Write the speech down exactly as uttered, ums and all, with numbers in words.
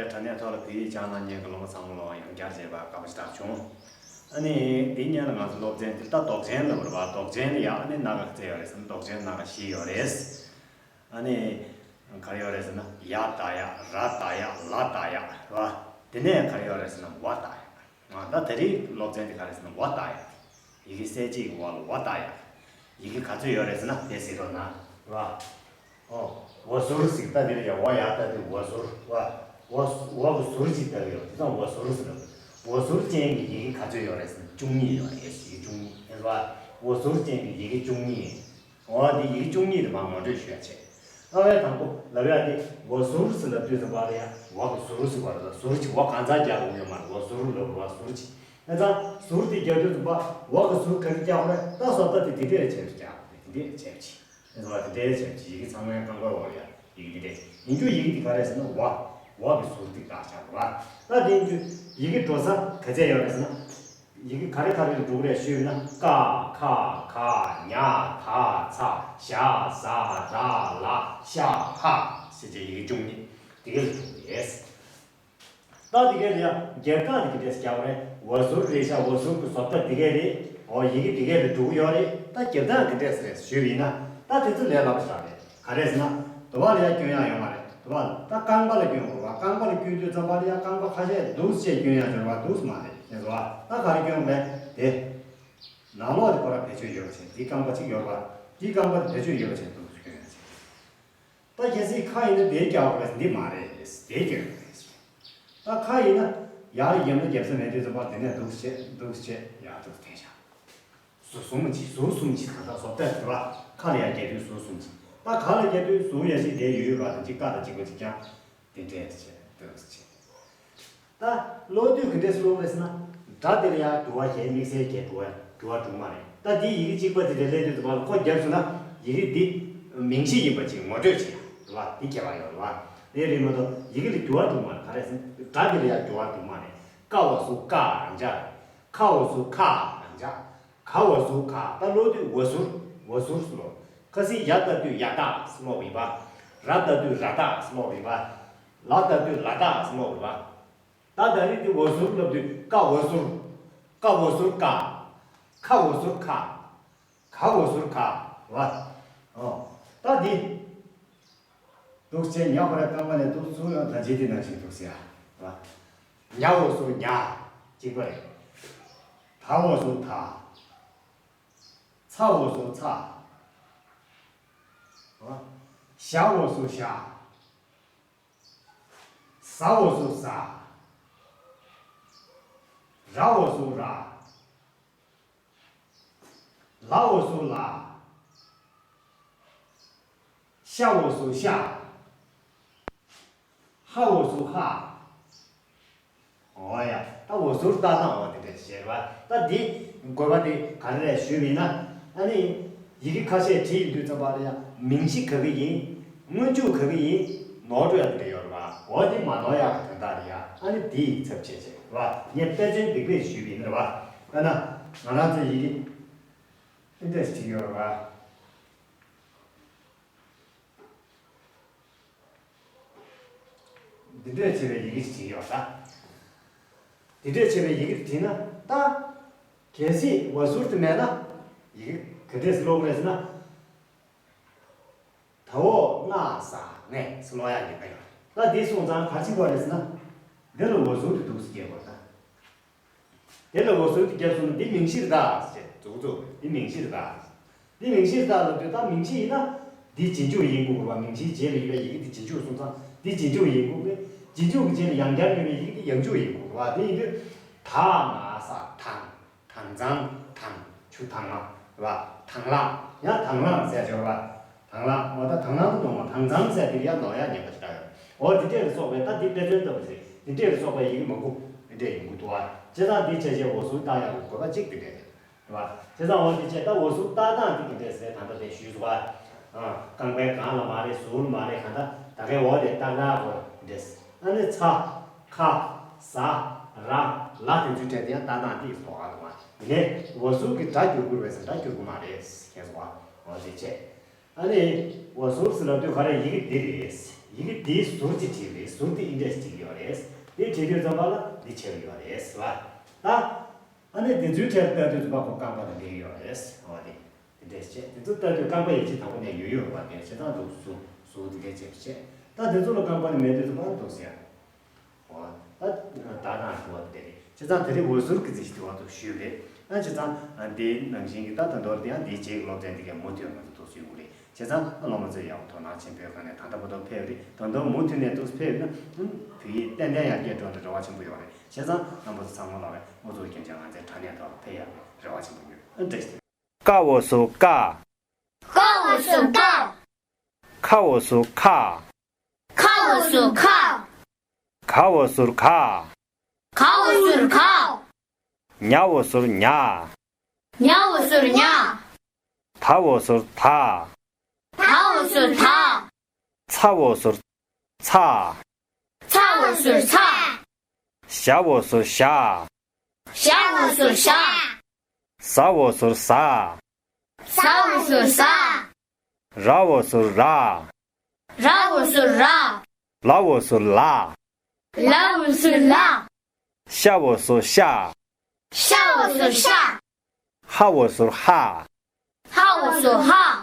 དྲ་གནས་ཐོག་ལ་བོད་ཡིག་སྦྱང་གནང་མཁན་གྱི་སློབ་མ་ཚང་མ་ལ་ཡང་བསྐྱར་མཇལ་བ་དགའ་པོ་ཞེ་དྲག་བྱུང་། ཨ་ནི་འདི་སྔོན་ལ་ང་ཚོ་སློབ་ཚན་འདི་ད་འདོགས་ཅན་ལབ་པ་རེད་བ། འདོགས་ཅན་ལ་ཡ་ཨ་ནི་སྣ་ཁ་ཚད་ཡོད་རེད་ཟེར་ན་འདོགས་ཅན་སྣ་ཁ་བཞི་ཡོད་རེད། ཨ་ནི་ག་རེ་ཡོད་རེད་ཟེར་ན་ཡ་བཏགས་ཡག་ར་བཏགས་ཡག་ལ་བཏགས་ཡག་རེད་བ། དེ་ནས་ག་རེ་ཡོད་རེད་ཟེར་ན་བ་བཏགས་ཡག་ད་ད་རེས་སློབ་ཚན་འདི་ག་རེ་ཟེར་ན་བ་བཏགས་ཡག་ཡི་གེ་གསལ་བྱེད་ཀྱི་བ་ལ་བ་བཏགས་ཡག་ཡི་གེ་ག་ཚོད་ཡོད་རེད་ཟེར་ན་དེ་གཟིགས་རོགས་གནང་། རེད་བ། ཨོ། འོ་ཟུར་ཟེར་ད་འདི་ལ་ཡ་འོ་ཡ་ད་འདི་འོ་ཟུར་བ། འོ་འོ་གི་ཟུར་གཅིག་ལྟ་གི་ཡོད་དེ་ཙང་འོ་ཟུར་ཟེར་ལ། འོ་ཟུར་ཅན་གྱི་ཡི་གེ་ག་ཚོད་ཡོད་རེད་ཟེར་ན་བཅུ་གཉིས་ཡོད་རེད། ཡི་གེ་བཅུ་གཉིས་ཨེ་བ། འོ་ཟུར་ཅན་གྱི་ཡི་གེ་བཅུ་གཉིས། འོ་འདི་ཡི་གེ་བཅུ་གཉིས་དེ་མར་ངོ་སྤྲོད་ཞུ་ཡ་བྱས། ཨ་བའི་དང་པོ་ལབ་ཡ་དེ་འོ་ཟུར་ཟེར་ལབ་དུས་ཙམ་པ་ལ་ཡ་འོ་གི་ཟུར་ཟེར་བ་རེད། ཟུར་གཅིག་འོ་གང་ཚ་རྒྱག་དགོས་ཡོད་མ་རེད། འོ་ཟུར་ལབ་རེད་བ། ཟུར་གཅིག་ཨེ་ཙང་ཟུར་དེ་རྒྱག་དུས་ཙམ་པ་འོ་གི་ཟུར་ག་རེ་རྒྱག་དགོས་རེད། ད་བཟོ་ལྟ་དེ་དེ་འདྲས་བྱས་རྒྱག་དགོས་རེད། དེ་འདྲས་བྱས་ཅིག་ཨེ་ཙང་དེ་འདྲས་བྱས་ཅིག་ཡི་གེ་ཚང་མའི་རྐང་པའི་འོག་ལ་ཡ་ཡི་གེ་དེ་འདྲས་ཡིན་རྒྱུ། ཡི་གེ་དེ་ག་རེ་ཟེར་ན་འོ། འོ་གི་ཟུར་དེ་བཏགས་བཞག་རེད་བ། ད་དེ་ཡིན་དུས་ཡི་གེ་འགྲོ་ས་ག་ཚད་ཡོད་རེད་ཟེར་ན། ཡི་གེ་ག་རེ་ག་རེ་ལ་འགྲོ་གི་རེད་ཞུས་ན་ཀ་ཁ་ག་ཉ་ད་ཚ་ཞ་ཟ་ད་ལ་ཤ་ཧ་ཟེར་བྱས་ཡི་གེ་བཅུ་གཉིས་དེ་ག་ལ་འགྲོ་གི་རེད། ད་དེ་ག་ལ་ཡ་རྒྱབ་རྐང་དེ་ག་འདྲས་རྒྱག་པ་རེད། འོ་ཟུར་རེད་ཤག་འོ་ཟུར་གྱི་བཟོ་ལྟ་དེ་ག་རེད། འོ་ཡི་གེ་དེ་ག་ལ་འགྲོ་གི་ཡོད་རེད། ད་རྒྱབ་རྐང་ག་འདྲས་རེད་ཞུས་པ་ཡིན་ན་ད་དེ་ཚོ་ལས་སླ་པོ་ཞིག་རེད། ག་རེ་ཟེར་ན་དུ་བ་ལ་ཡ་སྐྱོན་ཡག་ཡོད་མ་རེད། དུ་བ་ད་རྐང་པ་ལ་སྐྱོན་དགོས་པ། རྐང་པ་ལ་སྐྱོན་དུས་ཙམ་པ་ལ་ཡ་རྐང་པ་ཁ་ཤས་འདུག་སེ་སྐྱོན་ཡག་ཡོད་པ་འདུག་སེ་མ་རེད། ཤེས་སོང་ཨ། ད་ག་རེ་སྐྱོན་དགོས་རེད་དེ། ནང་ལོགས་དེ་ཁོ་ར་བེད་སྤྱོད་ཡོད་པ་བྱས། འདི་རྐང་པ་གཅིག་ཡོད་པ། འདི་རྐང་པ་དེ་བེད་སྤྱོད་ཡོད་པ་བྱས་འདུག་སེ་སྐྱོན་ཡག་བྱས། ད་གལ་སྲིད་ཁ་ཡིན་ན་དེ་རྒྱག་དགོས་རེད། འདི་མ་རེད། དེ་སྐྱོན་དགོས་རེད། ད་ཁ་ཡིན་ན་ཡར་རྒྱབ་ན་རྒྱབ་ས་མེད་དུས་ཙམ་པ་དེ་ནས་འདུག་སེ་བྱས་འདུག་སེ་བྱས་ཡར་འདུག་སེ་འཐེན་བཞག་ཟུར་གསུམ་གྱིས། ཟུར་གསུམ་གྱིས་ད་ལྟ་བཟོ་ལྟ་དུ་བ་ཁ་ལ་ཡར་རྒྱབ་དུས་ཟུར་གསུམ་གྱིས། ད་ག་ལ་རྒྱབ་དུས་ཟུར་ཡ་ཞིག་དེ་ཡོད་ཡོད་པ་དང་གཅིག་ཀ་དང་གཅིག་པ་གཅིག་རྐྱང་དེ་འདྲས་བྱས་འདུག་སེ་བྱས། ད་ཀློག་དུས་ག་འདྲས་ཀློག་རེད་ཟེར་ན། སྒྲ་དེ་ལ་ཡང་འགྱུར་བ་བྱས། དམིགས་བསལ་གྱི་འགྱུར་བ་འགྱུར་བ་འགྲོ་གི་མ་རེད། ད་འདི་ཡི་གེ་གཅིག་པ་དེ་འདྲ་སླེབས་དུས་ཙམ་པ་ལ་ཁོ་རྒྱབ་སོང་ན་ཡི་གེ་འདི་མིང་གཞི་ཡིན་པ་ཅིག་ངོ་སྤྲོད་བྱེད་ཡ་རེད་བ། འདི་ཁྱད་པར་ཡོད་རེད་བ། དེ་རེད་མ་གཏོགས་ཡི་གེ་ལ་འགྱུར་བ་འགྲོ་གི་མ་རེད། ག་རེ་ཟེར་ན་སྒྲ་དེ་ལ་ཡང་འགྱུར་བ་འགྲོ་གི་མ་རེད། ཀ་འོ་ཟུར་ཀ་རང་འཇགས་རེད། ཁ་འོ་ཟུར་ཁ་རང་འཇགས། ག་འོ་ཟུར་ག། ད་ཀློག་དུས་འོ་ཟུར་འོ་ཟུར་ཟེར་ཀློག་ཁ་སང་ཡ་ལྟ་དུས་ཡ་ཏག་ཟེར་ཀློག་ཡིན་པ། ར་ལྟ་དུས་ར་ཏག་ཟེར་ཀློག་ཡིན་པ། ལ་ལྟ་དུས་ལ་ཏག་ཟེར་ཀློག་ཡིན་པ། ད་ད་རེས་དེ་འོ་ཟུར་ལབ་དུས་ཀ་འོ་ཟུར། ཀ་འོ་ཟུར་ཀ། ཁ་འོ་ཟུར་ཁ། ག་འོ་ཟུར་ག། རེད་བ། ཨོ། ད་འདི། འདུག་སེ་ཉ་ཁོ་ར་རྐང་པ་ནས་འདུག་ཚུར་ཡོང་ད་ཇི་དེ་ནང་བཞིན་འདུག་སེ་ཡ། རེད་བ། ཉ་འོ་ཟུར་ཉ། གཅིག་པ་རེད། ད་འོ་ཟུར་ད། ཚ་འོ་ཟུར་ཚ། རེད་བ། ཞ་འོ་ཟུར་ཞ། ཟ་འོ་ཟུར་ཟ། ར་འོ་ཟུར་ར། ལ་འོ་ཟུར་ལ། ཤ་འོ་ཟུར་ཤ། ཧ་འོ་ཟུར་ཧ། འོ་ཡ། ད་འོ་ཟུར་ལྟ་སྟངས་འོ་དེ་འདྲ་ཞིག་རེད་བ། ད་འདི་དགོས་པ་དེ་ག་རེ་རེད་ཞུས་པ་ཡིན་ན། ཨ་ནི་ཡི་གེ་ཁ་ཤས་བྲིས་ཡོང་དུས་ཙམ་པ་ལ་ཡང་མིང་གཞི་ག་གི་ཡིན། སྔོན་འཇུག་ག་གི་ཡིན། ནོར་འགྲོ་ཡ་དེ་འདྲ་ཡོད་རེད་བ། འོ་དེ་མ་ནོར་ཡག་གི་དོན་དག་རེད་ཡ། ཨ་ནི་དེའི་ཚབ་བྱས་བྱས་རེད་བ། ངས་དཔེ་མཚོན་འདི་འདྲས་ཞུས་པ་ཡིན་རེད་བ། ད་ན་ང་རང་ཚོའི་ཡི་གེ་འདི་འདྲས་བྲིས་ཡོད་རེད་བ། འདི་འདྲས་བྱས་པའི་ཡི་གེ་ཞིག་བྲིས་ཡོད་ད། འདི་འདྲས་བྱས་པའི་ཡི་གེ་བྲིས་ན་ད། གལ་སྲིད་འོ་ཟུར་དེ་མེད་ན། ཡི་གེ་ག་འདྲས་སུ་ཀློག་རེད་ཟེར་ན། ད་འོ་ང་ས་ངས་སུ་ཀློག་ཡག་ཡོད་པ་ཡོད། ད་འདི་སོང་ཙང་ག་རེ་བྱེད་དགོས་རེད་ཟེར་ན། འདི་ལ་འོ་ཟུར་དེ་འདུག་སེ་སྐྱེལ་དགོས་ད། དེ་ལ་འོ་ཟུར་དེ་བརྒྱབ་སོང་ན་འདི་མིང་གཞིར་གདའ་ཟེར་འཛུགས་འཛུགས། འདི་མིང་གཞིར་གདའ། འདི་མིང་གཞིར་གདའ་ལབ་དུས་ད་མིང་གཞི་ཡིན་ན། འདི་རྗེས་འཇུག་ཡིན་དགོས་རེད་བ། མིང་གཞིའི་རྗེས་ལ་ཡོད་པའི་ཡི་གེ་འདི་རྗེས་འཇུག་སོང་ཙང་འདི་རྗེས་འཇུག་ཡིན་དགོས་རེད། རྗེས་འཇུག་གི་རྗེས་ལ་ཡང་བསྐྱར་ཡོད་པའི་ཡི་གེ་འདི་ཡང་འཇུག་ཡིན་དགོས་རེད་བ། དེ་ཡིན་དུས། ད་ང་ས་དང་། དྭངས་གཙང་དང་། ཆུ་དྭངས་མ་རེད་བ། དྭངས་ལྷང་། ཡང་དྭངས་ལྷང་ཟེར་ཡག་ཡོད་རེད་བ། དྭངས་ལྷང་། འོ་ད་དྭངས་ལྷང་དུ་གཏོང་བ། དྭངས་གཙང་ཟེར་དེ་ལ་ཡང་ནོར་ཡག་ཉེན་ཁ་ཞེ་དྲག་ཡོད། འོ་དེ་འདྲས་ལ་སོགས་པའི་ད་འདི་དཔེ་མཚོན་ལྟ་བུ་རེད། འདི་འདྲས་ལ་སོགས་པའི་ཡི་གེ་མང་པོ་འདི་འདྲས་ཡོང་གི་འདུག་བ། བྱས་ཙང་འདི་བྱས་རྗེས་འོ་ཟུར་བཏགས་ཡག་གི་དགོས་པ་གཅིག་དེ་འདྲས་རེད་བ། བྱས་ཙང་འོ་དེ་བྱས་ད་འོ་ཟུར་བཏགས་སྟངས་འདི་ག་འདྲས་ཟེར་ད་ལྟ་དེ་ཞུས་སོང་བ། ཨ། རྐང་པའི་སྒང་ལ་མ་རེད། ཟུར་ལ་མ་རེད། གང་ལྟར་ད་གའི་འོ་དེ་བཏགས་ན་དགོས་འདྲས། ཨ་ནི་ཚ། ཁ། ཟ། ར། ལ་དེ་ཚོའི་གྲས་དེ་ཡང་བཏགས་སྟངས་འདི་ཡིས་ལོགས་ཀ་ལ་མ་ཡིན་ནའི་འོ་ཟུར་གྱི་སྒྲ་འགྱུར་དགོས་རེད་ཟེར་ན་སྒྲ་འགྱུར་དགོས་མ་རེད། མཁྱེན་སོང་བ། འོ་དེ་བྱས། ཨ་ནི་འོ་ཟུར་ཟེར་ལབ་དུས་ག་རེ་ཡི་གེ་འདི་རེད། ཡི་གེ་འདིའི་ཟུར་གཅིག་བྲིས་རེད། ཟུར་དེ་ཨིན་ཌེག་སི་གཅིག་ཡོད་རེད། འདི་བྲིས་དུས་ཙམ་པ་ལ་འདི་ཆེ་བ་ཡོད་རེད་ཟེར་བ། ད་ཨ་ནི་འདི་ཚོའི་གྲས་ལྟ་དུས་ཙམ་པ་ཁོ་རྐང་པ་དང་འདི་ཡོད་རེད། འོ་དེ་འདི་འདྲས་བྱས། དེ་ཚོ་ལྟ་དུས་རྐང་པ་ཡན་ཆད་དང་པོ་ནས་ཡོད་ཡོད་རེད་བ། དེ་བྱས་ཙང་འདུག་ཟུར་ཟུར་དེ་འདྲས་བྱས་བྱས། ད་དེ་ཚོ་ལ་རྐང་པ་ནི་མེད་དུས་ཙམ་པ་འདུག་ཟེར། འོ་ད་ད་དང་ཞུ་བ་དེ་རེད། བྱས་ཙང་དེ་རིང་འོད་ཟུར་གྱི་རྩིས་ཞིག་དེ་བར་དུ་ཞུས་རེད། ཨ་བྱས་ཙང་འདི་ནང་བཞིན་གྱི་ད་ད་མདོར་དེ་ཡང་འདིའི་རྗེས་ཀྱི་སློབ་ཚན་འདི་གའི་མུ་མཐུད་ང་ཚོ་འདུག་ཞུ་དགོས་རེད། བྱས་ཙང་སློབ་མ་ཚོས་ཡག་པོ་དོ་སྣང་ཆེན་པོའི་སྒང་ནས་ད་ལྟ་བར་དུ་ཕེབས་རེད། ད་དུང་མུ་མཐུད་ནས་འདུག་ཕེབས་ན་བོད་ཡིག་ཏན་ཏན་ཡར་རྒྱས་འགྲོ་འདི་རེ་བ་ཆེན་པོ་ཡོད་རེད། བྱས་ཙང་རྣམ་པ་ཚོ་ཚང་མ་ལ་རེ་ཨུ་ཚུགས་རྒྱུན་ཆད་ང་ཚོའི་དྲ་གནས་ཐོག་ལ་ཕེབས་ཡག་གི་རེ་བ་ཆེན་པོ་ཡོད། ཨ་བཀྲ་ཤིས་བདེ་ལེགས། ཀ་འོད་ཟུར་ཀ། ཀ་འོད་ཟུར་ཀ། ཁ་འོད་ཟུར་ཁ། ཁ་འོད་ཟུར་ཁ། ག་འོད་ཟུར་ག། ག་འོད་ཟུར་ག། ཉ་འོད་ཟུར་ཉ། ཉ་འོད་ཟུར་ཉ། ད་འོད་ཟུར་ད། ད་འོད་ཟུར་ད། ཚ་འོད་ཟུར་ཚ། ཚ་འོད་ཟུར་ཚ། ཞ་འོད་ཟུར་ཞ། ཞ་འོད་ཟུར་ཞ། ཟ་འོད་ཟུར་ཟ། ཟ་འོད་ཟུར་ཟ། ར་འོད་ཟུར་ར། ར་འོད་ཟུར་ར། ལ་འོད་ཟུར་ལ། ལ་འོད་ཟུར་ལ། ཤ་འོད་ཟུར་ཤ། ཤ་འོད་ཟུར་ཤ། ཧ་འོད་ཟུར་ཧ། ཧ་འོད་ཟུར་ཧ།